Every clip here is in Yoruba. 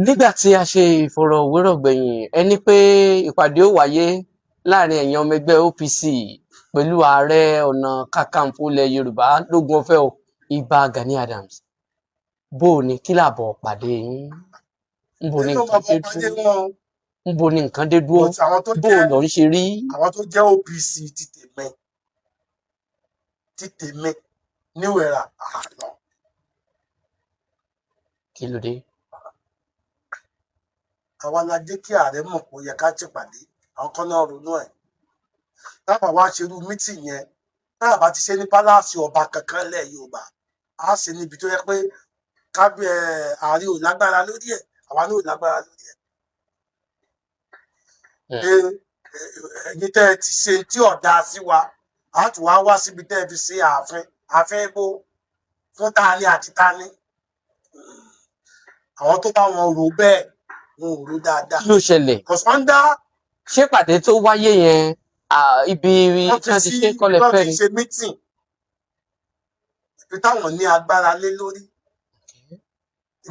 Nígbà tí a ṣe ìfọ̀rọ̀wérọ̀ gbẹ̀yìn, ẹ ní pé ìpàdé ó wáyé láàrin ẹ̀yin ọmọ ẹgbẹ́ OPC pẹ̀lú Ààrẹ Ọ̀nà Kakanfò ilẹ̀ Yorùbá lógún ọ̀fẹ́ o, Ìbà Gani Adams. Bó o ní kí làbọ̀ pàdé yín? Ńbo ni Nínú nǹkan ọmọ dé pàdé dúró? wọn o. Ńbo ni nǹkan dé dúró? But àwọn tó Bó o jẹ́ lọ ń ṣe rí? Àwọn tó jẹ́ OPC ti tèmi New Era àlọ. Kí ló dé? Àwa la jẹ́ kí ààrẹ mọ̀ pé ó yẹ ká ṣèpàdé. Àwọn kan náà ronú ẹ̀ táwa wá ṣerú meeting yẹn. Táwa bá ti ṣe ní palace ọba kankan lẹ̀ Yorùbá, á ṣe níbi tó yẹ pé kábí ẹ ààrẹ ò lágbára lórí ẹ̀, àwa náà ò lágbára lórí ẹ̀. Pé ẹ̀yin tẹ́ ẹ ti ṣe tí ọ̀dà sí wa, á tún wá wá síbi tẹ́ ẹ fi ṣe ààfin, ààfin ibo fún tani àti tani? Àwọn tó bá wọn rò bẹ́ẹ̀, wọn ò rò dáadáa. Kí ló ṣẹlẹ̀? Because under Ṣé pàdé tó wáyé yẹn, ibi wọ́n tí fi wọ́n ti sí ṣe kọ́lẹ̀ wọ́n fẹ́ fi ni? ṣe meeting, ibi táwọn ní agbára lé lórí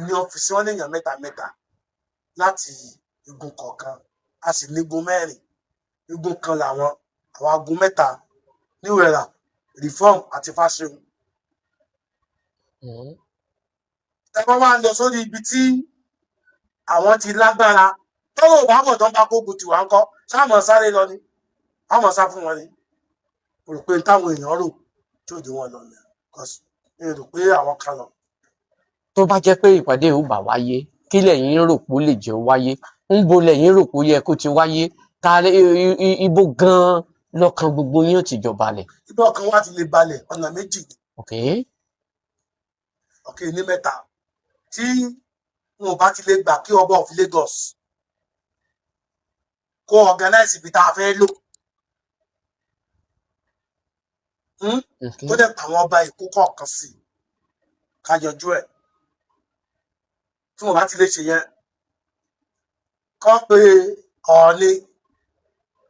ní ọ́fíìsì wọn, léèyàn mẹ́ta mẹ́ta láti igun kọ̀ọ̀kan. A sì ní igun mẹ́rin. Igun kan làwọn, àwọn agun mẹ́ta, New Era, Reform àti Fáṣẹ̀hùn. Ẹ bá wá lọ sórí ibi tí àwọn ti lágbára, tọ́wọ́ ò bá bọ̀ tó ń bá kógun tiwa ńkọ́? Sáàmọ̀ sáré lọ ni àmọ́ sá fún wọn ni. Mo rò pé n táwọn èèyàn rò tí ò dé wọn lọ ni, because mi ò rò pé àwọn kan lọ. Tó bá jẹ́ pé ìpàdé ò bá wáyé, kí lẹ̀yin rò pé ó lè jẹ́ ó wáyé? Ńbo lẹ̀yin rò pé ó yẹ kó ti wáyé? Ta ibo gan-an lọ́kàn gbogbo yín ò ti jọ balẹ̀? Ibi ọkàn wa ti lè balẹ̀, ọ̀nà méjì ni. Ọ̀kẹ́ ní mẹ́ta. Tí wọn ò bá ti lè gbà kí ọba of Lagos kó organize ibi tá a fẹ́ lò, Kó dẹ̀ pa àwọn ọba Èkó kọ̀ọ̀kan sí i, ká yanjú ẹ̀. Tí wọn bá ti lè ṣe yẹn, kọ́ pé Ọọ̀ni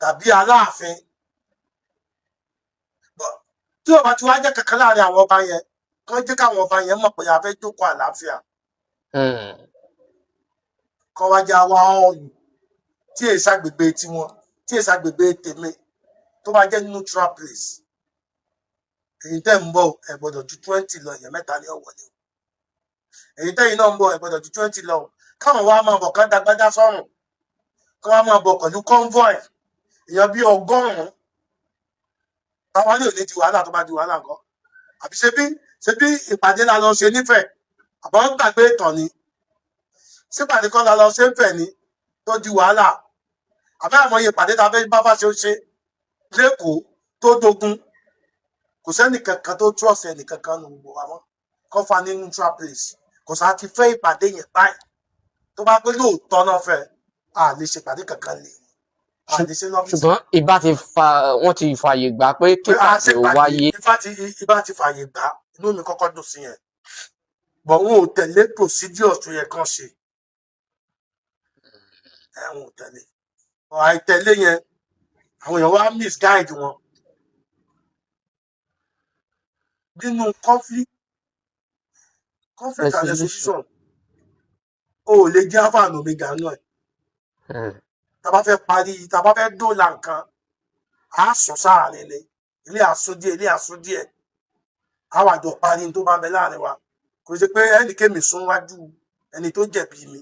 tàbí Aláàfin. Tí ò bá ti wá jẹ́ kankan láàrin àwọn ọba yẹn, kán jẹ́ káwọn ọba yẹn mọ̀ pé a fẹ́ jókòó àlàáfíà, kọ́ wá já wá ọ̀lù tí èyí ṣàgbègbè tiwọn, tí èyí ṣàgbègbè tèmi, tó bá jẹ́ neutral place. Èyí tẹ́ ń bọ̀, ẹ gbọ́dọ̀ ju 20 lọ, èèyàn mẹ́ta ní ọ̀wọ́lé o. Èyí tẹ́yìn náà ń bọ̀, ẹ gbọ́dọ̀ ju 20 lọ o. Káwọn wá máa bọ̀, kán dagbádá sọ́rùn, kán wá máa bọ̀ pẹ̀lú convoy èèyàn bíi 100, táwa ní òní di wàhálà. Tó bá di wàhálà nǹkan, àbí ṣe bí ìpàdé la lọ ṣe nífẹ̀ẹ́? Àbọ̀ ń gbàgbé ìtàn ni. Sípàdé kọ́ la lọ ṣe ń fẹ̀ ni tó di wàhálà? Àbẹ́ àmọ́ iye ìpàdé tá a fẹ́ bá bá ṣe ó ṣe lẹ́kọ̀ọ́ tó dogun? Kò sẹ́nì kankan tó trust ẹnì kankan nù gbogbo wa mọ́. Kọ́ fa ní neutral place, kò sáà ti fẹ́ ìpàdé yẹn báyìí. Tó bá pé lóòótọ́ náà fẹ́, a lè ṣe ìpàdé kankan lè a lè ṣe lọ́fíìsì. Ṣùgbọ́n ìbá ti fa, wọ́n ti fààyè gbà pé kí Pé a ìpàdé ṣe ó ìpàdé. wáyé. Ifá ti fààyè gbà, inú mi kọ́kọ́ dùn sí yẹn, but wọn ò tẹ̀lé procedures tó yẹ kán ṣe ẹ. Wọn ò tẹ̀lé. But àìtẹ̀lé yẹn, àwọn èèyàn wá misguide wọn nínú conflict and resolution. Resolution, o ò lè jẹ́ alpha and omega náà. Tá a bá fẹ́ parí, tá a bá fẹ́ dóòlà nǹkan, á sùn sáàrin ni, ilé àsún díẹ̀, ilé àsún díẹ̀, á wà jọ parí ní tó bá ń bẹ láàrin wa. Kò ṣe pé ẹnì kémi sún wájú ẹni tó jẹ̀bi mi.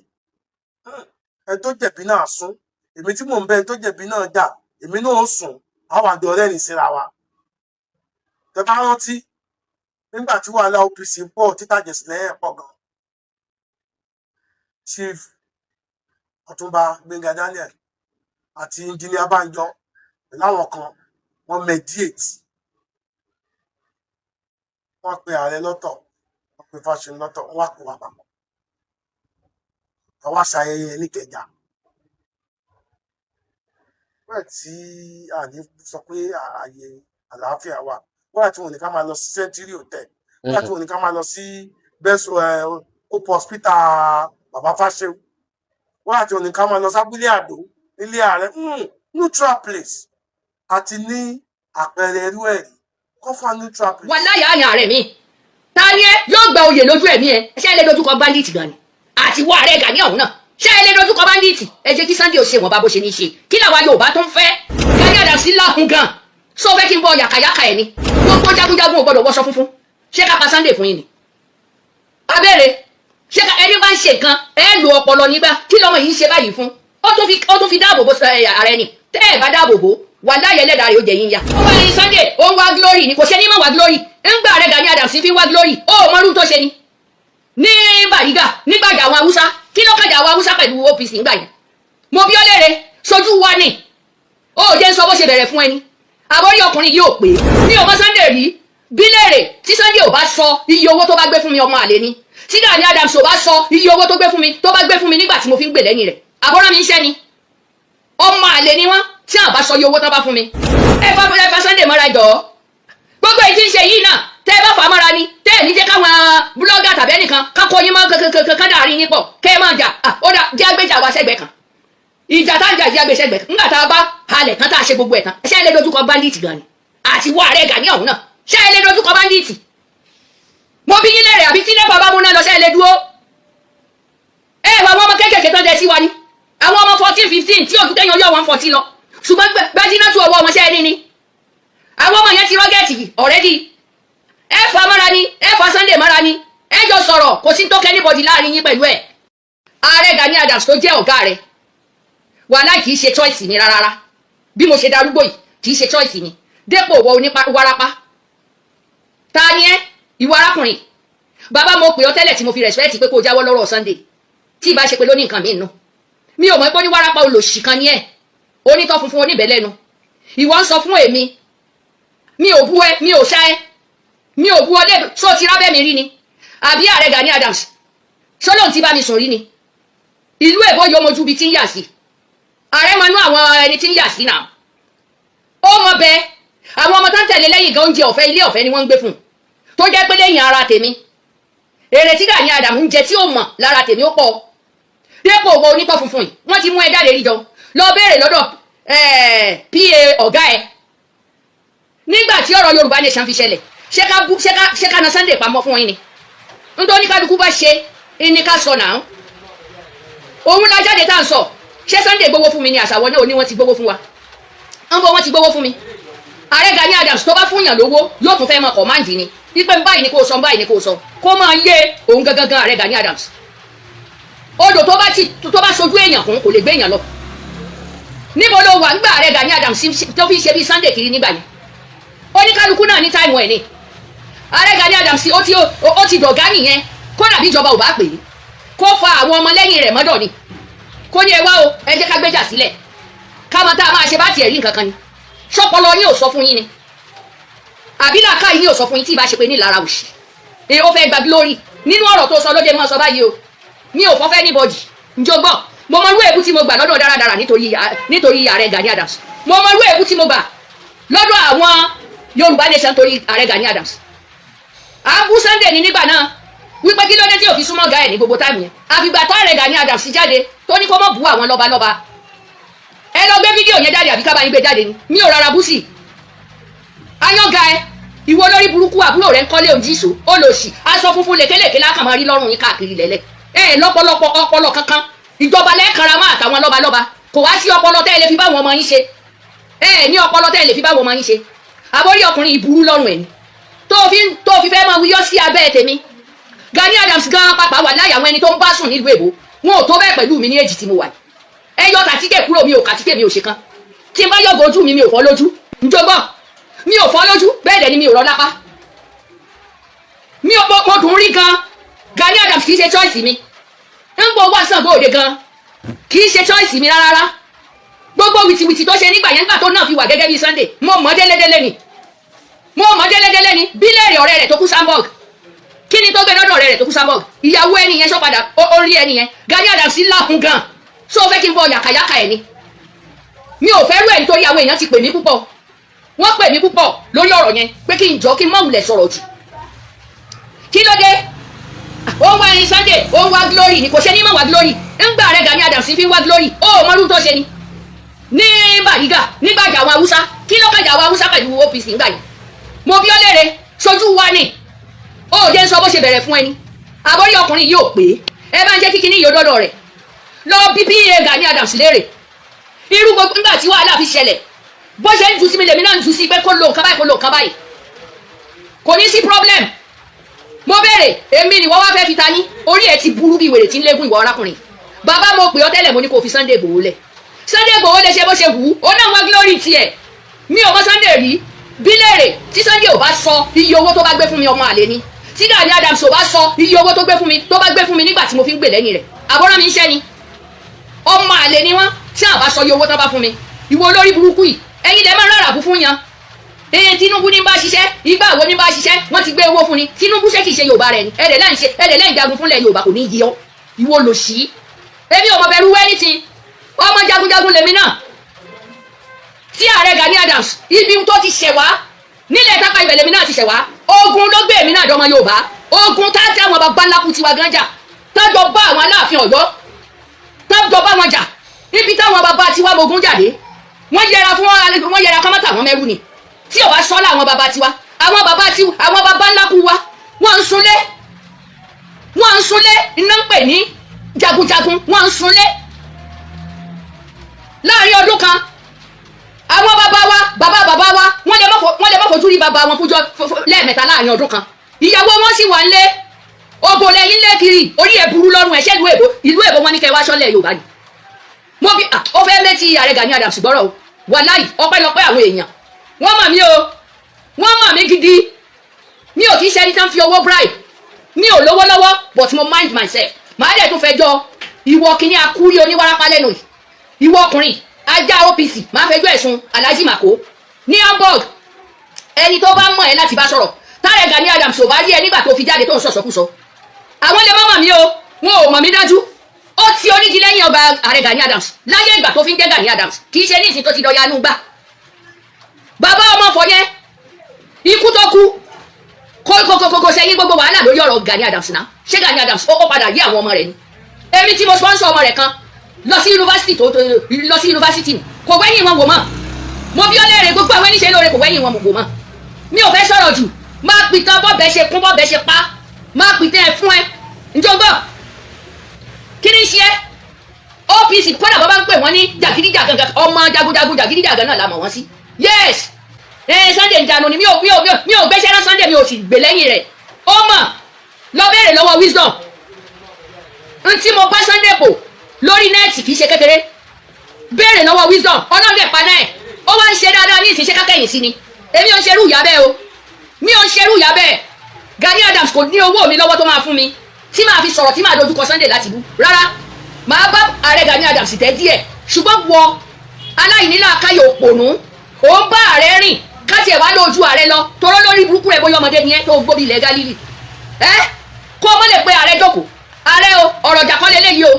Ẹni tó jẹ̀bi náà sún, èmi tí mò ń bẹ ẹni tó jẹ̀bi náà jà, èmi náà ó sùn, á wà jọ rẹ́rìn síra wa. Tẹ bá rántí nígbà tí wàhálà OPC pọ̀, títàjẹ̀ sílẹ̀ ẹ̀ pọ̀ gan, Chief Ọ̀túnba Gbẹ́ngà Daniel àti Engineer Banjọ pẹ̀lú àwọn kan, wọ́n mediate. Wọ́n pe ààrẹ lọ́tọ̀, wọ́n pe Fáṣẹ̀hùn lọ́tọ̀, wọ́n wá kó wa papọ̀, àwa ṣayẹyẹ níkẹjà bẹ́ẹ̀, tí àní sọ pé ààyè àlàáfíà wà. Wọ́n tí wọn ò ní ká máa lọ sí Century Hotel, wọ́n tí wọn ò ní ká máa lọ sí best Hope Hospital bàbá Fáṣẹ̀hùn, wọ́n àti wọn ní ká máa lọ sábúlé àdó nílé ààrẹ. Neutral place, àti ní àpẹẹrẹ irú ẹ̀rí kọ́fà neutral place. Wàláyà àyàn ààrẹ mi, ta ni ẹ yóò gba oyè lójú ẹ̀mí ẹ? Ṣé ẹ lè dojúkọ bandit gan ni àti wọ ààrẹ Gani ọ̀hún náà? Ṣé ẹ lè dojúkọ bandit? Ẹ jẹ́ kí Sunday ò ṣe wọ́n bá bó ṣe ní ṣe. Kí làwa Yorùbá tó ń fẹ́? Gani Adams láhùn gan. Sọ fẹ́ kí n bọ yàkàyàkà ẹ̀ ni? Gbogbo jagunjagun ò gbọdọ̀ wọṣọ funfun. Ṣé ká pa Sunday fún yín ni? Abẹ́rẹ́, ṣé ká ẹni bá ń ṣe nǹkan, ẹ lo ọpọlọ nígbà. Kí lọmọ yìí ń ṣe báyìí fún? Ó tún fi dáàbò bo ààrẹ ni. Tẹ́ ẹ bá dáàbò bò wà láyé, ẹlẹ́dàá rẹ̀ ó jẹ yín yá. Ó wá ní Sunday ó ń wá glory ni. Kò ṣe ní mọ̀ wá glory. Ńgbà rẹ̀ Gani Adams fi wá glory, ó mọ́rú tó ṣe ni ní Bàrígà nígbàjà àwọn Haúsá. Kí ló kàjà àwọn Haúsá pẹ̀lú OPC ńgbà yẹn? Mo bí ó léèrè, sojú wa ni. Ó jẹ́ ń sọ bó ṣe bẹ̀rẹ̀ fún ẹni. Àbórí ọkùnrin yìí ò pé. Mi ò mọ Sunday rí. Bí léèrè, tí Sunday ò bá sọ iye owó tó bá gbé fún mi, ọmọ àlè ni. Tí Gani Adams ò bá sọ iye owó tó gbé fún mi, tó bá gbé fún mi nígbà tí mo fi ń gbè lẹ́yìn rẹ̀, àbọ̀rọ̀ mi ń ṣẹ́ ni. Ọmọ àlè ni wọ́n tí àwọn bá sọ iye owó tó bá fún mi. Ẹ fa Sunday mọ́ra jọ. Gbogbo èyí tí ń ṣe yìí náà, tẹ́ ẹ bá fà á mọ́ra ni, tẹ́ ẹ ní jẹ́ káwọn blogger tàbí ẹnìkan kákó yín mọ́ kankan dàrí yín pọ̀ kẹ́ ẹ máa jà. Ó dà, jẹ́ agbéjà wa sẹ́gbẹ̀ẹ́ kan. Ìjà tá ń jà, jẹ́ agbéṣẹ́gbẹ̀ẹ́ kan. Nígbà tá a bá halẹ̀ tán, tá a ṣe gbogbo ẹ̀ tán, ṣé ẹ lè dojúkọ bandit gan ni? Àti wọ ààrẹ Gani ọ̀hún náà, ṣé ẹ lè dojúkọ bandit? Mo bí yín lérè. Àbí tí NEPA bá múná lọ, ṣé ẹ lè dúró? Ẹ wà àwọn ọmọ kéékèèké tán jẹ sí wa ni, àwọn ọmọ 14, 15 tí òtún kẹ́yìn ọjọ́ wọn 14 lọ, ṣùgbọ́n gbẹ́jìnà tún ọwọ́ wọn. Ṣẹ́ ẹ ní ni àwọn ọmọ yẹn ti rugged already. Ẹ fà mọ́ra ni, ẹ fà Sunday mọ́ra ni, ẹ jọ sọ̀rọ̀. Kò sí tó kẹ́ anybody láàrin yín pẹ̀lú ẹ̀. Ààrẹ Gani Adams tó jẹ́ ọ̀gá rẹ̀, wàhálà, kì í ṣe choice mi rárá. Bí mo ṣe darúgbó yìí, kì í ṣe choice mi. Dépò wọ onípa warapa, ta ni ẹ? Ìwọ arákùnrin, bàbá, mo pè ọ́ tẹ́lẹ̀ tí mo fi respect pé kó o jáwọ́ lọ́rọ̀ Sunday. Tí ìbá ṣe pé lóní nǹkan mi nù, mi ò mọ̀ pé ní warapa olòṣì kan ni ẹ, onítọ́ funfun oníbẹ̀lẹ́nu. Ìwọ ń sọ fún èmi, mi ò bú ẹ, mi ò ṣá ẹ, mi ò bú ọ lé. Sọ ti rábẹ́ mi rí ni? Àbí ààrẹ Gani Adams ṣọlọ́n ti bá mi sùn rí ni? Ìlú èbó yóò mojú ibi tí ń yà sí. Ààrẹ máa nú àwọn ẹni tí ń yà sí náà. Ó mọ bẹ́ẹ̀, àwọn ọmọ tó ń tẹ̀lé lẹ́yìn gan, oúnjẹ ọ̀fẹ́, ilé ọ̀fẹ́ ni wọ́n ń gbé fún un, tó jẹ́ pé lẹ́yìn ara tèmi, èrè tí Gani Adams ń jẹ tí ó mọ̀ lára tèmi ó pọ̀. Dépò owó onítọ̀ funfun yìí, wọ́n ti mú ẹ jáde rí jọ. Lọ béèrè lọ́dọ̀ pa ọ̀gá ẹ nígbà tí ọ̀rọ̀ Yorùbá Nation fi ṣẹlẹ̀. Ṣé ká na Sunday pamọ́ fún yín ni? Nítorí kálukú bá ṣe ní ká sọ náà, òun la jáde tá à ń sọ. Ṣé Sunday gbowó fún mi ni? Àṣàwọ̀ náà ò ní wọ́n ti gbowó fún wa ń bọ́, wọ́n ti gbowó fún mi. Ààrẹ Gani Adams tó bá fún yàn lówó, yóò tún fẹ́ mọ command ni wípé ń báyìí ni kò sọ, ń báyìí ni kò sọ, kó máa yé òun gangan. Ààrẹ Gani Adams, odò tó bá ti tó bá sojú èèyàn kún, kò lè gbé èèyàn lọ. Níbo ló wà nígbà ààrẹ Gani Adams tó fi ṣe bí Sunday kiri nígbà yẹn? Oníkálukú náà ní time ẹ̀ ni. Ààrẹ Gani Adams ó ti dọ̀gá nìyẹn. Kódà bí ìjọba ò bá pè é, kó fa àwọn ọmọlẹ́yìn rẹ̀ mọ́dọ̀ ni, kó ní ẹ wá o, ẹ jẹ́ ká gbéjà sílẹ̀, ká mọ tá a máa ṣe. Bá tiẹ̀ rí nǹkan kan ni, ṣọpọlọ yín ò sọ fún yín ni? Àbí làákà yín ò sọ fún yín? Tí ì bá ṣe pé ní ìlara òṣì ẹ, ó fẹ́ gba glory nínú ọ̀rọ̀ tó sọ lóde mọ́ sọ báyìí o. Mi ò fọ́fẹ́ anybody njó gbọ́. Mo mọ irú èébú tí mo gbà lọ́dọ̀ dáradára nítorí ààrẹ Gani Adams. Mo mọ irú èébú tí mo gbà lọ́dọ̀ àwọn Yorùbá Nation torí ààrẹ Gani Adams. À ń bú Sunday ní nígbà náà wípé kí ló dé tí ò fi súnmọ́ ọ̀gá ẹ̀ ní gbogbo time yẹn, àfìgbà tó ààrẹ Gani Adams jáde tó ní kó mọ̀ bú àwọn lọ́balọ́ba. Ẹ lọ gbé fídíò yẹn jáde, àbí ká bá yín gbé jáde ni? Mi ò rárá bú sí ayọ́ga ẹ. Ìwọ lórí burúkú, àbúrò rẹ ń kọ́lé òǹjísò, ó lò sí aṣọ funfun lèkélèké lákàn máa rí lọ́rùn yín káàkiri lẹ́lẹ̀. Ẹ lọ́pọ̀lọpọ̀ ọpọlọ kankan. Ìjọba lẹ́ẹ̀kanra máa àtàwọn lọ́balọ́ba, kò wá sí ọpọlọ tẹ́ ẹ lè fi báwọn ọmọ yín ṣe. Ẹ ní ọpọlọ tẹ́ ẹ lè fi báwọn ọmọ yín ṣe. Àbórí ọkùnrin ìburú lọ́rùn ẹ̀ ni tó fi fẹ́ máa wíyọ́ sí abẹ́ tèmi. Gani Adams gan pàpà wà láyà, àwọn ẹni tó ń bá sùn nílùú èbó wọn ò tó bẹ́ẹ̀ pẹ̀lú mi ní èjì tí mo wà yìí. Ẹ yọ kàtíkè kúrò, mi ò kàtíkè, mi ò ṣe kan. Tí n bá yọ̀gọ̀ ojú mi, mi ò fọ́ lójú njọgbọ́n, mi ò fọ́ lójú, bẹ́ẹ̀ dẹ̀ ni mi ò rọ́ lápá. Mi ò mo dùn rí gan. Gani Adams kì í ṣe choice mi. Ń bọ̀ wá Ṣàngó Òde gan, kì í ṣe choice mi rárá. Gbogbo wìtìwìtì tó ṣe nígbà yẹn, nígbà tó náà fi wà gẹ́gẹ́ bí Sunday, mo mọ̀ délédélé ni, mo mọ̀ délédélé ni. Bílẹ̀rì ọ̀rẹ́ rẹ̀ tó kú Samburg, kí ni tó gbé lọ́dọ̀ ọ̀rẹ́ rẹ̀ tó kú Samburg? Ìyàwó ẹni yẹn sọ padà ó rí ẹni yẹn. Gani Adams láhùn gan. So fẹ́ kí n bọ yàkàyàkà ẹ̀ ni? Mi ò fẹ́ rú ẹ̀, nítorí àwọn èèyàn ti pè mí púpọ̀, wọ́n pè mí púpọ̀ lórí ọ̀rọ̀ yẹn pé kí n jọ kí n má wulẹ̀ sọ̀rọ̀ jù. Kí ló dé? Ó ń wá ẹni Sunday, ó ń wá glory ni. Kò ṣe ní mọ̀ wá glory. Ńgbà rẹ̀ Gani Adams fi ń wá glory, ó mọ̀rú tó ṣe ni ní Bàrígà nígbà jà àwọn Haúsá. Kí ló kàjà àwọn Haúsá pẹ̀lú OPC ńgbà yẹn? Mo bí ó léèrè, sojú wa ni. Ó jẹ́ ń sọ bó ṣe bẹ̀rẹ̀ fún ẹni. Àbórí ọkùnrin yìí ò pé. Ẹ bá ń jẹ́ kíkiní yìí ó dọ́dọ̀ rẹ̀. Lọ bí pa Gani Adams léèrè irú gbogbo nígbà tí wàhálà fi ṣẹlẹ̀, bó ṣe ń jù sí mi lèmi náà ń jù sí pé kó lo nǹkan báyìí, kó lo nǹkan báyìí, kò ní sí problem. Mo béèrè, èmi ni wọ́n wá fẹ́ fi ta ní orí ẹ̀ ti burú bí wèrè tí ń léegun. Ìwọ arákùnrin, bàbá, mo pè ọ́ tẹ́lẹ̀, mo ní kó fi Sunday Igboho lẹ̀. Sunday Igboho lè ṣe bó ṣe wù ú, ó náà wá glory tiẹ̀. Mi ò mọ Sunday rí. Bí léèrè, tí Sunday ò bá sọ iye owó tó bá gbé fún mi, ọmọ àlè ni. Tí Gani Adams ò bá sọ iye owó tó gbé fún mi, tó bá gbé fún mi nígbà tí mo fi ń gbè lẹ́yìn rẹ̀, àbọ̀rọ̀ mi ń ṣẹ́ ni, ọmọ àlè ni wọ́n. Tí àwọn bá sọ iye owó tó bá fún mi, ìwọ olórí burúkú yìí, ẹ̀yin lẹ máa ń rárá bú fún yan. Èyí Tinubu ní bá ṣiṣẹ́, ìgbà wo ní bá ṣiṣẹ́? Wọ́n ti gbé owó fún ni. Tinubu ṣé kìí ṣe Yorùbá rẹ ni? Ẹ̀rẹ̀ lẹ́yìn ṣe, ẹ̀rẹ̀ lẹ́yìn jagun fúnlẹ̀ Yorùbá, kò ní yí ọ. Ìwọ lò sí. Èmi ò mọ̀ bẹ̀rù anything. Ọmọ jagunjagun lèmi náà. Tí ààrẹ Gani Adams, ibi tó ti ṣẹ̀ wá nílẹ̀ tápá, ibẹ̀ lèmi náà ti ṣẹ̀ wá. Ogun ló gbé èmi náà dọ́mọ Yorùbá. Ogun tá tí àwọn baba ńlá kú tiwa gan jà, tájọ bá àwọn Aláàfin Ọ̀yọ́, tájọ bá wọn jà, ibi táwọn baba tiwa mogun jáde, wọ́n yẹra fún wọn, wọ́n yẹra kọ́mọ́tà wọn mẹ́rù ni. Tí ò bá sọ́lá àwọn baba tiwa, àwọn baba tiwa, àwọn baba ńlá kú wa, wọ́n ń sunlé, wọ́n ń sunlé. Iná ń pè ní jagunjagun. Wọ́n ń sunlé láàrin ọdún kan. Àwọn bàbá wa, bàbá bàbá wa, wọ́n lè má fojú rí bàbá wọn fújọ lẹ́ẹ̀mẹ́ta láàrin ọdún kan. Ìyàwó wọn sì wà ńlé. Òbò lẹ́yìn lé kiri. Orí ẹ̀ burú lọ́rùn ẹ̀. Ṣé ìlú èbó, ìlú èbó wọn ní kẹ́ wá sọ́lẹ̀ Yorùbá ni? Mo bí ó fẹ́ létí ààrẹ Gani Adams gbọ́rọ̀ o. Wàláì, ọpẹ́lọpẹ́ àwọn èèyàn. Wọ́n mọ̀ mí o, wọ́n mọ̀ mí gidi. Mi ò kì í ṣe ẹni tán fi owó bribe. Mi ò lówó lọ́wọ́, but mo mind myself. Màá dẹ̀ tún fẹjọ́ ìwọ kìíní akúrí oníwárápá lẹ́nu yìí, ìwọ ọkùnrin ajá OPC, máa fẹjọ́ ẹ̀sùn Alhaji Mako ní Hamburg. Ẹni tó bá mọ̀ ẹ́ láti bá sọ̀rọ̀, táàrẹ Gani Adams ò bá rí ẹ nígbà tó fi jáde tó ń sọ̀sọ̀kúsọ, àwọn lè má mọ̀ mí o, wọn ò mọ̀ mí dájú. Ó ti onígi lẹ́yìn ọba ààrẹ Gani Adams láyé ìgbà tó fi ń jẹ́ Gani Adams, kì í ṣe ní ìsìn tó ti dọ̀yà inú gbà. Bàbá ọmọ fọ yẹn, ikú tó kú kò sẹ́yìn gbogbo wàhálà lórí ọ̀rọ̀ Gani Adams náà. Ṣé Gani Adams ó padà yí àwọn ọmọ rẹ̀ ni? Èmi tí mo sponsor ọmọ rẹ̀ kan lọ sí yunifásitì, tó lọ sí yunifásitì, kò wẹ́yìn wọn wò mọ́. Mo bí ọlẹ́rẹ̀ gbogbo àwọn ẹníṣẹ́ lóore, kò wẹ́yìn wọn wò mọ́. Mi ò fẹ́ sọ̀rọ̀ jù. Máa pìtàn bọ́ọ̀bẹ ṣe kún, bọ́ọ̀bẹ ṣe pa, máa pìtàn ẹ̀ fún ẹ. Njó gbọ́, kí ni ṣe OPC? Kódà bọ́ bá ń pè wọ́n ní jàgídíjàgan, ọmọ jagunjagun jàgídíjàgan náà la mọ̀ wọ́n sí. Yes, ẹ Sunday Njanu ni. Mi ò gbéṣẹ́ rán Sunday, mi ò sì gbè lẹ́yìn rẹ̀. Ó mọ̀, lọ béèrè lọ́wọ́ Wisdom. N tí mo bá Sunday pò lórí net kì í ṣe kékeré. Béèrè lọ́wọ́ Wisdom. Ọlọ́run dẹ̀ pa náà ẹ̀, ó wá ń ṣe dáadáa ní ìsìn. Ṣe kákẹ́yìn sí ni? Èmi ò ń ṣerú ìyá bẹ́ẹ̀ o, mi ò ń ṣerú ìyá bẹ́ẹ̀. Gani Adams kò ní owó mi lọ́wọ́ tó máa fún mi tí màá fi sọ̀rọ̀, tí màá dojúkọ Sunday láti bú rárá. Màá bá ààrẹ Gani Adams tẹ́ díẹ̀, ṣùgbọ́n wọ aláìníláàkáyò òpònú, ò ń bá ààrẹ rìn káti ẹ̀ wá lójú ààrẹ lọ torọ́ lórí burúkú rẹ̀. Bóyá ọmọdé ni ẹ tó gbóbi ilẹ̀ Galili ẹ, kó o mọ̀ lè pe ààrẹ jókòó. Ààrẹ o, ọ̀rọ̀ ìjà kan lélẹ́yìí o.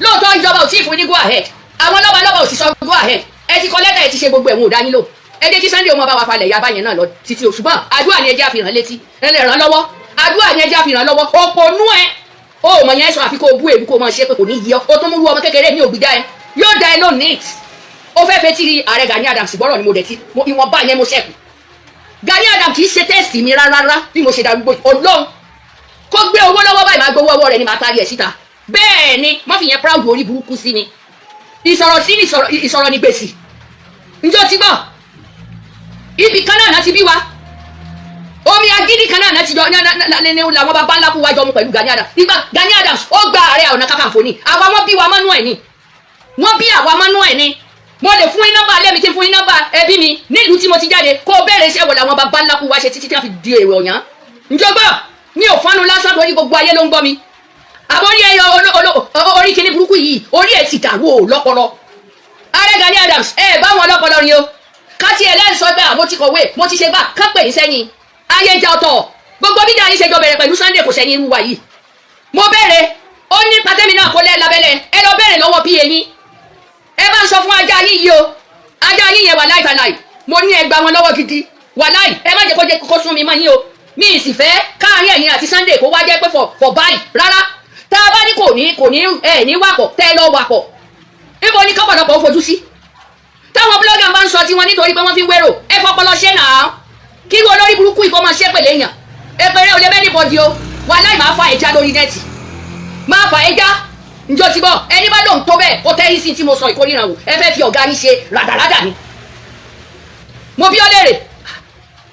Lóòótọ́, ìjọba ò tí ì fún ní go ahead, àwọn lọ́ba lọ́ba ò sì sọ go ahead. Ẹ ti kọ lẹ́tà, ẹ ti ṣe gbogbo ẹ̀wọ̀n, ò dá yín lò. Ẹ jẹ́ kí Sunday ọmọ bá wa falẹ̀ ya báyẹn náà lọ títí o. Ṣùgbọ́n àdúrà ni ẹ jẹ́ àfihàn létí, ẹ lè ràn lọ́wọ́. Àdúrà ni ẹ jẹ́ àfihàn lọ́wọ́. Òpònú ẹ, o mọ̀ yẹn sọ, àfi kó o bú èbú, kó o máa ṣe pé kò ní yí ọ. O tún mú ọmọ kékeré ní ògbìjà ẹ, yóò da ẹ lónìí. Ó fẹ́ fetí ààrẹ Gani Adams gbọ́rọ̀ ni. Mo dẹ̀ ti ìwọ̀nba yẹn mo ṣẹ́kù. Gani Adams kì í ṣe test mi rárá. Bí mo ṣe darúgbó, Ọlọ́run, kó gbé owó lọ́wọ́ báyìí, máa gbowó ọwọ́ rẹ̀ ni, máa tarí ẹ̀ síta. Bẹ́ẹ̀ ni, má fi yẹn proud. Orí burúkú sí ni ìsọ̀rọ̀ sí ni ìsọ̀rọ̀ ní gbèsè. Njó ti gbọ́, ibì kan náà láti bí wa, omi agídí kan náà láti jọ ní làwọn bàbá ńlá kú wájọ mu pẹ̀lú Gani Adams. Ìgbà Gani Adams ó gba Ààrẹ Ọ̀nà Kakanfò ni àwa, wọn bí wa mọ́nú ẹ̀ ni, wọ́n bí àwa mọ́nú ẹ̀ ni. Mo lè fún iná bá alẹ́ mi, kí n fún iná bá ẹbí mi nílùú tí mo ti jáde, kó o bẹ̀rẹ̀ iṣẹ́ wò làwọn bàbá ńlá kú wá ṣe títí tí wọ́n fi di èrò ọ̀yàn. Njó gbọ́, mi ò fọ́nnu lásán torí gbogbo ayé ló ń gbọ́ mi. Àbórí ẹyọ orí kíní burúkú yìí, orí ẹ̀ ti dàrú o lọ́pọlọ. Ààrẹ Gani Adams, ẹ bá wọn lọ́pọlọ ni o. Káti ẹ lẹ́yìn sọ pé mo ti kọ̀wé, mo ti ṣe gbà kán pè ní sẹ́yìn ayé ìjà ọ̀tọ̀. Gbogbo bíjà yín ṣe jọ bẹ̀rẹ̀ pẹ̀lú Sunday, kò sẹ́yìn irú wa yìí. Mo bẹ̀rẹ̀, ó ní pàtẹ́mi náà kó lẹ́ lábẹ́lẹ̀. Ẹ lọ bẹ̀rẹ̀ lọ́wọ́ pa yín. Ẹ bá ń sọ fún ajá yín yìí o, ajá yín yẹn, wà láì tàláì, mo ní ẹ gba wọn lọ́wọ́ gidi. Wà láì, ẹ má jẹ́ kó jẹ́ kó sún mi mọ́ yín o. Mi ì sì fẹ́ káàárín ẹ̀yin àti Sunday kó wá jẹ́ pé for báyìí rárá. Tá a bá ní kò ní ẹ ní wàpọ̀, tẹ́ ẹ lọ wàpọ̀, níbo ni kọ́pọ̀lọpọ̀ ó fojú sí? Táwọn blogger máa ń sọ tiwọn nítorí pé wọ́n fi ń wérò. Ẹ fọpọlọ ṣe náà. Kí ló olórí burúkú ìkọ́ máa ṣe pèlè èèyàn? Èpèrè ò lè bẹ́ẹ̀ níbọ̀dì o. Wà láì, máa fa ẹja lórí net, máa fa ẹja. Njọ́ ti bọ̀, ẹni bá lóun tó bẹ́ẹ̀ kó tẹ́rí sí tí mo sọ ìkórìíran wò. Ẹ fẹ́ fi ọ̀gá yín ṣe ràdàràdà ni. Mo bí ọ léèrè,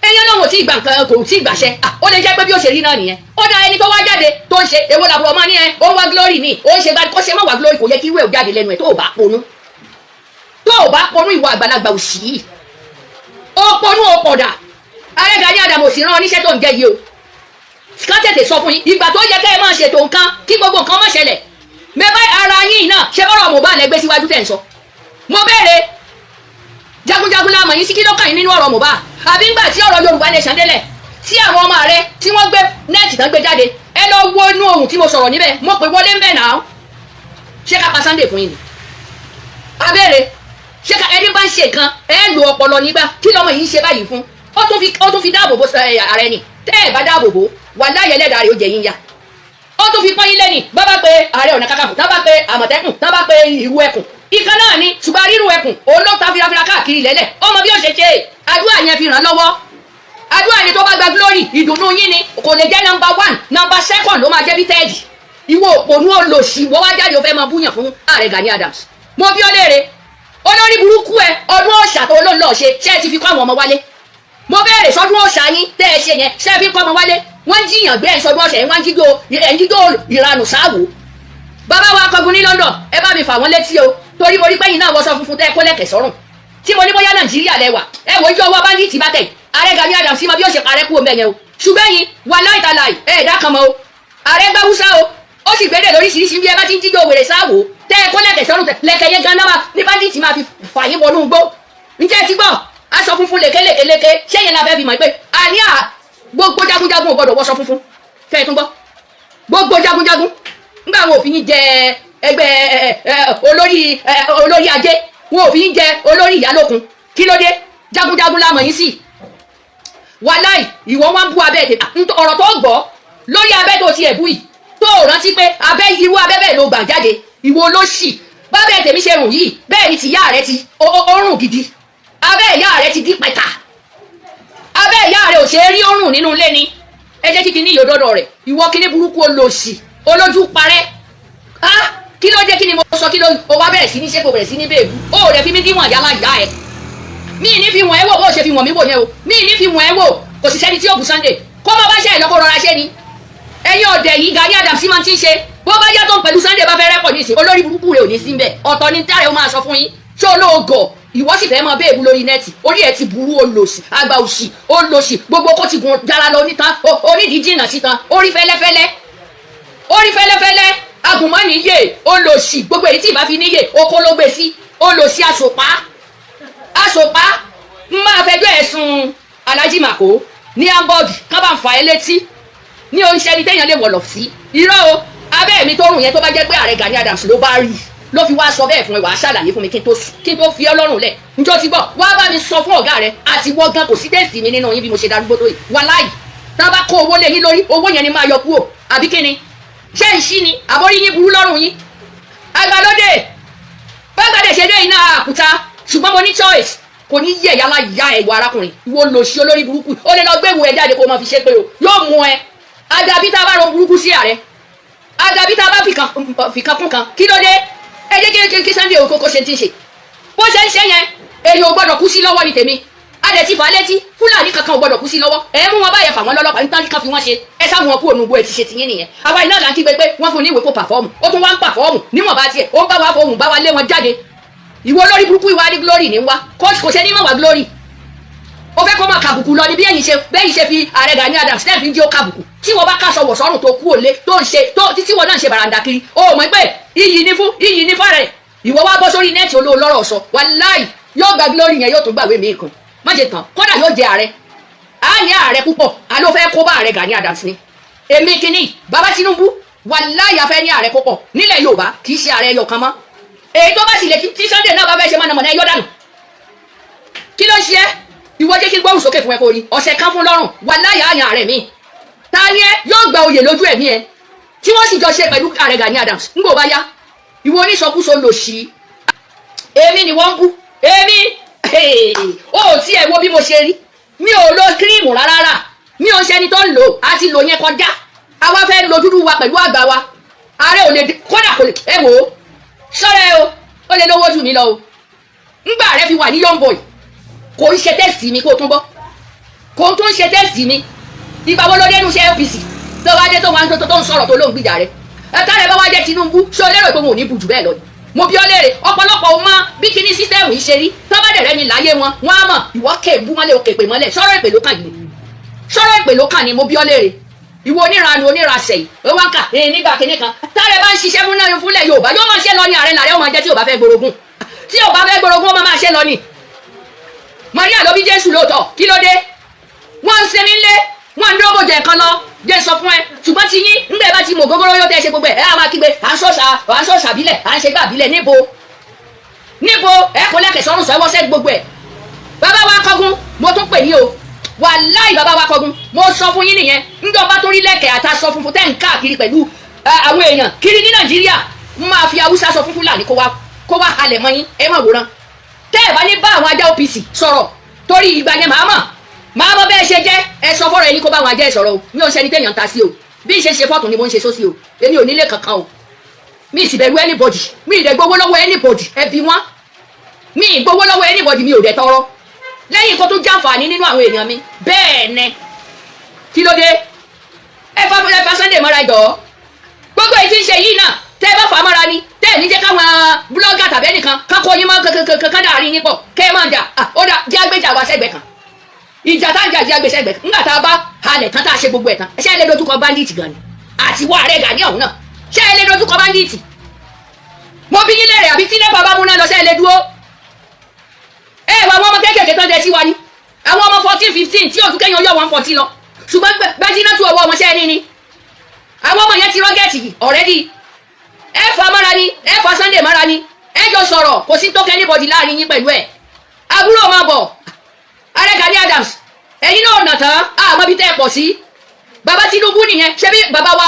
èèyàn náà wò tí ìgbà nǹkan kò tí ì gbàṣẹ. Ó lè jẹ́ pé bí ó ṣe rí náà nìyẹn. Ó dá ẹni tó wá jáde tó ń ṣe èwo làbúrò ọmọ ní ẹ, ó ń wá glory ni, ó ń ṣe bá kó ṣe má wá glory. Kò yẹ kí ìwé ò jáde lẹ́nu ẹ̀ tó o bá ponú, tó o bá ponú. Ìwọ àgbàlagbà òṣì yìí, ó ponú, ó pọ̀dà. Ààrẹ Gani Adams ò sì rán oníṣẹ́ tó ń jẹ́ yìí o. Kán tètè sọ fún yín ìgbà tó yẹ kẹ́ ẹ máa ṣètò nǹkan kí gbogbo nǹkan má ṣẹlẹ̀. Mẹ́bà ara yín náà ṣe bọ́rọ̀ Mohbad lẹ́gbẹ́ síwájú tẹ̀ ń sọ. Mo béèrè, jagunjagun la mọ̀ yín sí, kí ló kàn yín nínú ọ̀rọ̀ Mohbad? Àbí ńgbà tí ọ̀rọ̀ Yorùbá Nation délẹ̀, tí àwọn ọmọ rẹ tí wọ́n gbé net tán gbé jáde, ẹ lọ wo inú ohun tí mo sọ̀rọ̀ níbẹ̀. Mo pè wọlé ń bẹ̀ náà. Ṣé ká pa Sunday fún yín ni? Abéèrè, ṣé ká ẹni bá ń ṣe nǹkan, ẹ lo ọpọlọ nígbà kí lọmọ yìí ń ṣe báyìí fún? Ó tún fi dáàbò bo ààrẹ ni. Tẹ́ ẹ bá dáàbò bò wà láyé, ẹlẹ́dàá rẹ̀ ó jẹ yín yá. Ó tún fi pọ́n yín lẹ́nì. Bá bá pé Ààrẹ Ọ̀nà Kakanfò, tá bá pé Àmọ̀tẹ́kùn, tá bá pé ìrú ẹkùn ìkan náà ni, ṣùgbọ́n rírú ẹkùn òun ló ta firafira káàkiri lẹ́lẹ̀. Ọmọ bí ó ṣe ṣe àdúrà yẹn fi ràn lọ́wọ́. Àdúrà yẹn tó bá gba glory, ìdùnnú yín ni. Kò lè jẹ́ number one, number second ló máa jẹ́ bí third. Ìwọ òpònú olòṣì, wọ́n wá jáde, ó fẹ́ máa búyàn fún ààrẹ Gani Adams. Mo bí ó léèrè, olórí burúkú ẹ, ọdún òòṣà tó ló ń lọ ṣe, ṣé ẹ ti fi kọ́ àwọn ọmọ wálé? Mo béèrè, sọdún òòṣà yín tẹ́ ẹ ṣe yẹn, ṣé ẹ fi kọ́ ọmọ wálé? Wọ́n ń jiyàn gbé ẹ̀ sọdún òòṣà yẹn, wọ́n ń jíjó ẹ̀ ń jíjó ìranù sáwò. Bàbá wa akọgun ní London, ẹ bá mi fà wọ́n létí o, torí mo rí pẹ́yìn náà wọṣọ funfun tẹ́ ẹ kó lẹ̀kẹ̀ sọ́rùn tí mo ní bóyá Nàìjíríà lẹ wà. Ẹ wò ojú ọwọ́ bandit bá tẹ̀, ààrẹ Gani Adams sí ma bí ó ṣe parẹ́ kú omi ẹ̀yẹn o. Ṣùgbọ́n yín wà láìtàláì ẹ̀ ẹ̀dá kan mọ́ o. Ààrẹ gbá Húsá o, ó sì gbédè lóríṣiríṣi. Bí ẹ bá ti ń jíjó wèrè sáwò tẹ́ ẹ kó lẹ̀kẹ̀ sọ́rùn, tẹ lẹ̀kẹ̀ yẹn gan náà ní bandit máa fi fà yín wọnú igbó. Ǹjẹ́ ẹ ti gbọ́ aṣọ funfun lékelèkéléke? Ṣé yẹn la fẹ́ fi mọ̀ pé àní à gbogbo jagunjagun ò gbọdọ̀ wọṣọ funfun? Kẹ́ ẹ tún gbọ́, gbogbo jagunjagun nígbà wọn ò fi yín jẹ ẹgbẹ́ olórí olórí ajé, wọn ò fi yín jẹ olórí ìyálókun. Kí ló dé? Jagunjagun la mọ̀ yín sí. Wàláì, ìwọ wọn bú abẹ́ ètè ọ̀rọ̀ tó gbọ́ lórí abẹ́ tó tiẹ̀ bú yìí, tó rántí pé abẹ́ irú abẹ́ bẹ́ẹ̀ ló gbà jáde. Ìwọ olóṣì, bábẹ́ tèmi ṣe rùn yìí, bẹ́ẹ̀ ni tìyá rẹ ti ó rùn gidi. Abẹ́ ìyá rẹ ti dí pẹ̀tà, abẹ́ ìyá rẹ ò ṣe é rí, ó rùn nínú ilé ni. Ẹ jẹ́ kíkí ní ìyódọ́dọ̀ rẹ̀. Ìwọ kíní burúkú, olòṣì olójú parẹ́. Ah, kí ló dé? Kí ni mo sọ? Kí ló o wá bẹ̀rẹ̀ sí ní ṣépò, bẹ̀rẹ̀ sí ní bèèbú? Ó rẹ̀ fi mí díwọ̀n yálà ìyá ẹ̀. Mí ní fi wọ̀n ẹ́ wò, bó ṣe fi wọ̀n mí wò yẹn o, mí ní fi wọ̀n ẹ́ wò. Kò sì sẹ́ni tí yóò bú Sunday. Kó má bá ṣe ẹ̀ lọ́kọ́ rọra ṣe ni. Ẹ̀yin ọ̀dẹ̀ yìí, Gani Adams máa ti ń ṣe. Bó bá yá tó ń pẹ̀lú Sunday bá fẹ́ rẹ́pọ̀ nísìn, olórí burúkú rẹ̀ ò ní sí mbẹ̀. Ọ̀tọ̀ ni táyà ó máa sọ fún yín. Ṣé olóògọ̀ ìwọ sì fẹ́ máa béèbú lórí net? Orí ẹ̀ ti burú, olòṣì, àgbà òṣì, olòṣì. Gbogbo kó ti gun jara lọ nítan, onídìí jìnnà sítan, orí fẹ́lẹ́fẹ́lẹ́, orí fẹ́lẹ́fẹ́lẹ́, agùnmọ́nìyè, olòṣì. Gbogbo èyí tí ìbá fi níyè oko ló gbé sí. Olòṣì, àṣòpá, àṣòpá. Ń máa fẹjọ́ ẹ̀sùn Alhaji Mako ní Hamburg, kán bá ń fà ẹ́ létí ní oúnjẹ ní téèyàn lè wọ̀lọ̀ sí. Irọ́ o, abẹ́ mi tó rùn yẹn, tó bá jẹ́ pé ààrẹ Gani Adams ló bá rí ló fi wá sọ bẹ́ẹ̀ fún ẹ, wàá ṣàlàyé fún mi kí n tó fi ọ́ lọ́rùn lẹ̀. Njọ́ ti gbọ́, wá bá mi sọ fún ọ̀gá rẹ àti wọ́n gan. Kò sí tẹ̀sí mi nínú yín bí mo ṣe darúgbó tó yìí. Wàláì, tá a bá kó owó lé yín lórí, owó yẹn ni máa yọ kúrò. Àbí kí ni? Ṣé ń ṣí ni àbórí yín burú lọ́rùn yín? Àgbàlódé bágbàdé ṣe dé iná àkúta, ṣùgbọ́n mo ní choice. Kò ní yẹ yálà ya ẹ̀. Ìwọ arákùnrin, ìwọ lòṣì olórí burúkú, ó lè lọ gbé ìwò ẹ jáde kó o máa fi ṣe pé o yóò mú ẹ. Àdàbí tá a bá ro burúkú sí ààrẹ, àdàbí tá a bá fìkan kún kan. Kí ló dé? Ẹ jẹ́ kí Sunday Okoko ṣe ti ń ṣe bó ṣe ń ṣe yẹn. Èyí ò gbọ́dọ̀ kú sí lọ́wọ́ ní tèmi. A lè ti fà á létí, Fúlàní kankan ò gbọ́dọ̀ kú sí lọ́wọ́. Ẹ mú wọn báyẹn, fà wọ́n lọ́lọ́pàá nítorí kan fi wọ́n ṣe. Ẹ sáwọn wọn kú ònúgbò. Ẹ ti ṣe tiyín nìyẹn. Àwa iná là ń kígbe pé wọ́n fún ní ìwé kó perform, ó tún wá ń perform níwọ̀n bá tiẹ̀, ó ń bá wa fohùn bá wa lé wọn jáde. Ìwọ olórí burúkú, ìwà ní glory ní wá. Kò ṣe ní mọ̀ wá glory. Ó fẹ́ kó máa kàbùkù lọ ní bí ẹ̀yin ṣe bẹ́yìn ṣe fi ààrẹ Gani Adams tẹ́ fi ń jẹ́ ó kàbùkù. Tí wọ́n bá káṣọ wọ̀ sọ́rùn tó kú òlé tó ń ṣe tó títí wọ́n náà ń ṣe bàràǹdà kiri, ó mọ̀ pé iyì ní fún iyì ní fàrẹ̀. Ìwọ wá bọ́ sórí net olóò lọ́rọ̀ sọ. Wàláì, yóò gba glory yẹn, yóò tún gbàwé mi kan má ṣe tán. Kódà yóò jẹ ààrẹ, á ní ààrẹ púpọ̀. Á ló fẹ́ kó bá ààrẹ Gani Adams ni. Èmi kìíní bàbá Tinubu, wàláì, afẹ́ ní ààrẹ púpọ̀ nílẹ̀ Yorùbá, kì í ṣe ààrẹ ẹyọ kan mọ́. Èyí tó bá sì lè tí Sunday náà bá fẹ́ ṣe mọ̀nàmọ́ná, ẹ yọ́ dànù. Kí ló ń ṣe é? Ìwọ jẹ́ kí n gbóhùn sókè fún ẹ kó rí ọ̀sẹ̀ kan fún lọ́rùn. Wàláì, àyàn ààrẹ mi ta ni ẹ yóò gba oyè lójú ẹ̀mí ẹ tí wọ́n sì jọ ṣe pẹ̀lú ààrẹ Gani Adams. Ń gbò bá yá, ìwọ oníṣọkúsọ lòṣì, èmi ni wọ́n ń bú èmi. Ó tí ẹ wo bí mo ṣe rí, mi ò lo cream rárá, mi ò ń ṣẹni tó ń lò á ti lò yẹn kọjá. Àwa fẹ́ lo dúdú wa pẹ̀lú àgbà wa. Ààrẹ ò lè kódà kò lè. Ẹ wò ó, sọ́rẹ́ o, ó lè lówó jù mí lọ o. Ńgbà rẹ fi wà ní young boy, kò ń ṣe test mi kó o tún bọ́, kò tún ṣe test mi. Ìgbà wo ló dé inú iṣẹ́ OPC tó wá dé, tó wá ń tó ń sọ̀rọ̀, tó ló ń gbìjà rẹ? Ẹ̀ka rẹ̀ bá wá jẹ́ Tinubu, ṣé o lérò pé wọn ò ní bù jù bẹ́ẹ̀ lọ ni? Mo bí ọ léèrè. Ọ̀pọ̀lọpọ̀ ò mọ bí kíní system yìí ṣe rí. Tó bá dẹ̀rẹ́ ni láyé wọn, wọn á mọ̀. Ìwọ kè bú mọ́lẹ̀, òkè pè mọ́lẹ̀, sọ̀rọ̀ èpè ló kàn yìí, sọ̀rọ̀ èpè ló kàn ní. Mo bí ọ léèrè, ìwọ oníranu onírasẹ̀ yìí, ó wá ń kà ẹ̀ nígbà kíní kan. Tààrẹ bá ń ṣiṣẹ́ fún náà fúnlẹ̀ Yorùbá, yóò máa ṣe lọ ní. Ààrẹ làrẹ ó máa jẹ́ tí ò bá fẹ́ gborogún, tí ò bá fẹ́ gborogún, ó máa máa ṣe lọ ní. Maria ló bí Jésù lóòótọ́. Kí ló dé? Wọ́n ń sinmi ńlé, wọ́n ń dúró bòjẹ̀ kan lọ jẹ́ sọ fún ẹ. Ṣùgbọ́n ti yín ńgbẹ́ bá ti mọ̀ gógóró yóò tẹ́ ṣe gbogbo ẹ̀, ẹ á máa kígbe à ń sọ̀sà, à ń sọ̀sà bílẹ̀, à ń ṣe gbà bílẹ̀. Níbo níbo? Ẹ kò lẹ́kẹ̀ sọ́run sọ ẹwọ́sẹ́ gbogbo ẹ̀. Bàbá wa kọ́gun, mo tún pè yín o. Wàláì, bàbá wa kọ́gun, mo sọ fún yín nìyẹn. Ńgbọ́n bá tó rí lẹ́kẹ̀ àtàsọ funfun tẹ́ ń káàkiri pẹ̀lú àwọn èèyàn kiri ní Nàìjíríà, ń máa fi Haúsá sọ fún Fúlàní kó wá halẹ̀ mọ́ yín. Ẹ má wòran tẹ́ ẹ bá ní bá àwọn ajá OPC sọ̀rọ̀, torí ìgbà yẹn màá mọ̀ bẹ́ẹ̀ ṣe jẹ́. Ẹ sọ fọ́rọ̀ ẹni kó bá àwọn ajá ẹ sọ̀rọ̀ o. Mi ò ṣẹni téèyàn ń ta sí o. Bí ṣe ṣe fọ́tún ni mo ń ṣe sósì o. Èmi ò nílé kankan o. Mi ì sì bẹ̀rù anybody. Mi ì dẹ̀ gbowó lọ́wọ́ anybody. Ẹ bí wọ́n, mi ì gbowó lọ́wọ́ anybody, mi ò dẹ̀ tọrọ lẹ́yìn kó tó jàǹfààní nínú àwọn èèyàn mi. Bẹ́ẹ̀ ni. Kí ló dé? Ẹ fa Sunday mọ́ra jọ. Gbogbo èyí tí ń ṣe yìí náà, tẹ́ ẹ bá fà á mọ́ra ni, tẹ́ ẹ ní jẹ́ káwọn blogger tàbí ẹnìkan kákó yín mọ́ kankan dàrin yín pọ̀ kẹ́ ẹ máa jà. Ó dà, jẹ́ àgbéjà wa sẹ́gbẹ̀ẹ́ kan. Ìjà tá ń jà, jẹ́ àgbéṣẹ́ gbẹ̀. Ńgbà tá a bá halẹ̀ tán, tá a ṣe gbogbo ẹ̀ tán, ṣé ẹ lè dojúkọ bandit gan ni? Àti wọ́ ààrẹ Gani ọ̀hún náà, ṣé ẹ lè dojúkọ bandit? Mo bí yín lérè. Àbí tí NEPA bá múná lọ, ṣé ẹ lè dúró? Ẹ wà àwọn ọmọ kéékèèké tán jẹ sí wa ni, àwọn ọmọ 14, 15 tí òtún kẹ́yìn ọyọ́ wọn 14 lọ, ṣùgbọ́n gbẹ́jìnà tún ọwọ́ ọmọ ṣẹ́ ní ni. Àwọn ọmọ yẹn ti rọ́gẹ̀tì already. Ẹ fà mọ́ra ni, ẹ fà Sunday mọ́ra ni, ẹ jọ sọ̀rọ̀. Kò sí tó kẹ́ anybody láàrin yín pẹ̀lú ẹ̀. Àbúrò máa bọ̀, ààrẹ Gani Adams, ẹ̀yin náà nà tán àmọ́ bí tẹ́ ẹ pọ̀ sí. Bàbá Tinubu nìyẹn. Ṣé bí bàbá wa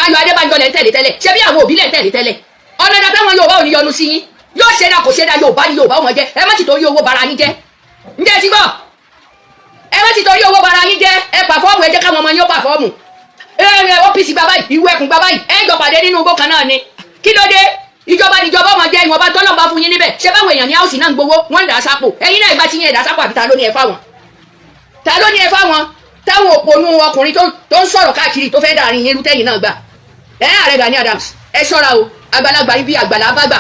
Ayọ̀ Adébánjọ lẹ̀ ń tẹ̀lé tẹ́lẹ̀? Ṣé bí àwọn òbí lẹ̀ ń tẹ̀lé tẹ́lẹ̀? Ọ̀nà ìdá táwọn Yorùbá ò ní yọnu sí yín, yóò ṣe dá, kò ṣe dá, Yorùbá ni Yorùbá wọn jẹ́. Ẹ má ti torí owó bara yín jẹ́. Ǹjẹ́ ẹ ti gbọ́? Ẹ má ti torí owó bara yín jẹ́. Ẹ perform, ẹ jẹ́ káwọn ọmọ yín ó perform. Ẹ ẹ OPC bàbá yìí, ìwé ẹkùn bàbá yìí, ẹ jọ pàdé nínú igbó kan náà ni. Kí ló dé? Ìjọba níjọba ọmọ jẹ. Ìwọ̀nba tọ́lọ̀ bá fún yín níbẹ̀, ṣé báwọn èèyàn ní house náà ń gbowó, wọ́n ń dà á sápò. Ẹ̀yin náà ìgbà tí yín ẹ̀ dà á sápò, àbí ta ló ní ẹ fáwọn? Ta ló ní ẹ fáwọn? Táwọn òpònú ọkùnrin tó ń sọ̀rọ̀ káàkiri, tó fẹ́ dàrin yín rú, tẹ́yìn náà gbà. Ẹ ààrẹ Gani Adams, ẹ ṣọ́ra o. Àgbàlagbà ibi àgbàlá bá gbà,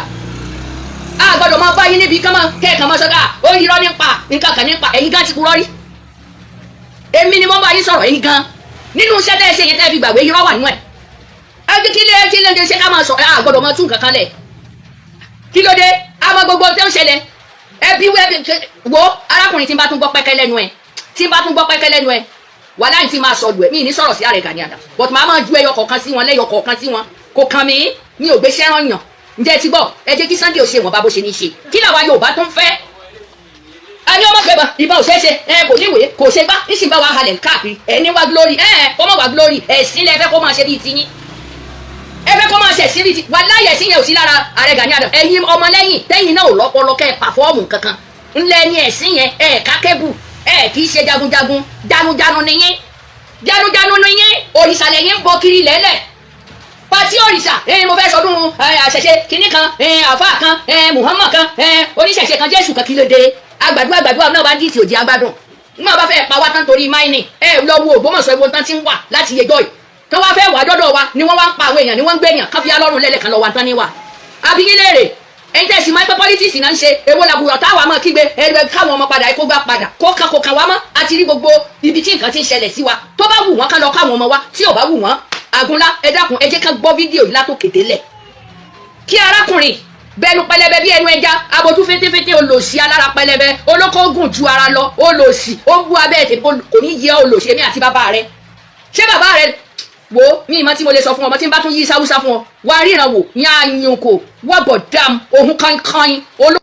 a gbọ́dọ̀ máa bá yín níbi kán máa kẹ́ẹ̀kan máa sọ́kà ó yírọ́ nípa nǹkan kan nípa ẹ̀yin gan ti kúrọ́ rí. Èmi ni mo bá yín sọ̀rọ̀. Ẹ̀yin gan nínú iṣẹ́ tẹ́ ẹ ṣe yẹn, tẹ́ ẹ fi gbàgbé irọ́ wà nínú ẹ̀. Ẹ kí lè ṣe ká máa sọ? A gbọ́dọ̀ máa tún nǹkan kan lẹ̀. Kí ló dé? Àmọ́ gbogbo tó ń ṣẹlẹ̀, ẹbí wẹ́ wo arákùnrin. Tí n bá tún gbọ́ pẹ́kẹ́ lẹ́nu ẹ̀, tí n bá tún gbọ́ pẹ́kẹ́ lẹ́nu ẹ̀, wàhálà tí máa sọ lù ẹ̀. Mí ní sọ̀rọ̀ sí ààrẹ Gani Adams, but màá máa ju ẹyọ kọ̀ọ̀kan sí wọn, lẹ́yọ kọ̀ọ̀kan sí wọn. Kò kàn mí, mi ò gbé sẹ́ràn yàn. Ǹjẹ́ ẹ ti gbọ́? Ẹ jẹ́ kí Sunday ò ṣe wọ́n bá bó ṣe ní ṣe. Kí làwa Yorùbá tó ń fẹ́? A ní ọmọ gbẹ̀bọ̀n, ìbọn ò ṣeé ṣe, ẹ kò níwèé, kò ṣe gbá, níṣì bá wa halẹ̀ káàkiri. Ẹ ní wá glory, ẹ kó má wá glory. Ẹ̀sìn lẹ fẹ́ kó máa ṣe bíi tiyín, ẹ fẹ́ kó máa ṣe ẹ̀sìn bíi ti wà láyé. Ẹ̀sìn yẹn ò sí lára ààrẹ Gani Adams. Ẹ̀yin ọmọlẹ́yìn tẹ́yìn náà ò lọ́pọlọ kẹ́ ẹ perform kankan ńlẹ̀ ní ẹ̀sìn yẹn. Ẹ̀ kákébù, ẹ̀ kì í ṣe jagunjagun. Janujanu nìyín, janujanu nìyín. Òrìṣà lẹ́yìn ń bọ kiri lẹ́lẹ̀, pàtí òrìṣà. Mo fẹ́ sọdún àṣẹṣe kínní kan, àfa kan, Muhammad kan, oníṣẹ̀ṣe kan, Jésù kan. Kí ló dé? Agbàdúrà àgbàdúrà náà bá ń dìtì òjì agbádùn nígbà bá fẹ́ pa wá tán torí mining. Ẹ lọ wo Ògbómọ̀ṣọ́, ewo tán ti ń wà láti yẹjọ́ yìí tó wá fẹ́ wà dọ́dọ̀ wa ni wọ́n wá ń pa àwọn èèyàn, ni wọ́n ń gbé èèyàn káfíà lọ́rùn lẹ́lẹ̀ kan lọ wà tán ní wa. Àbí yín léèrè, ẹ̀yin tẹ̀sí máa ń pẹ́ politics náà ń ṣe, èwo làbùrọ̀ táwa máa kígbe ẹgbẹ́ káwọn ọmọ padà, kó gbá padà, kó kan kó kan wá mọ́? Àti rí gbogbo ibi tí nǹkan ti ń ṣẹlẹ̀ sí wa. Tó bá wù wọ́n, ká lọ káwọn ọmọ wa. Tí ò bá wù wọ́n, àgúnlá, ẹ dákun, ẹ jẹ́ ká gbọ́ fídíò yìí látòkè délẹ̀. Kí arákùnrin bẹnu pẹlẹbẹ bí ẹnu ẹja, abojú fétéfété, olòṣì alára pẹlẹbẹ, olóko gùn ju ara lọ, olòṣì, ó ń bú abẹ́ ẹ̀, kò ní yẹ olòṣì. Èmi àti bàbá rẹ, ṣé bàbá rẹ wo mi ìmọ̀ tí mo lè sọ fún ọmọ tí n bá tún yí sáwúsá fún ọ, wà á ríran wò yányùnkò wọ́bọ̀ dam òhun kankan oló.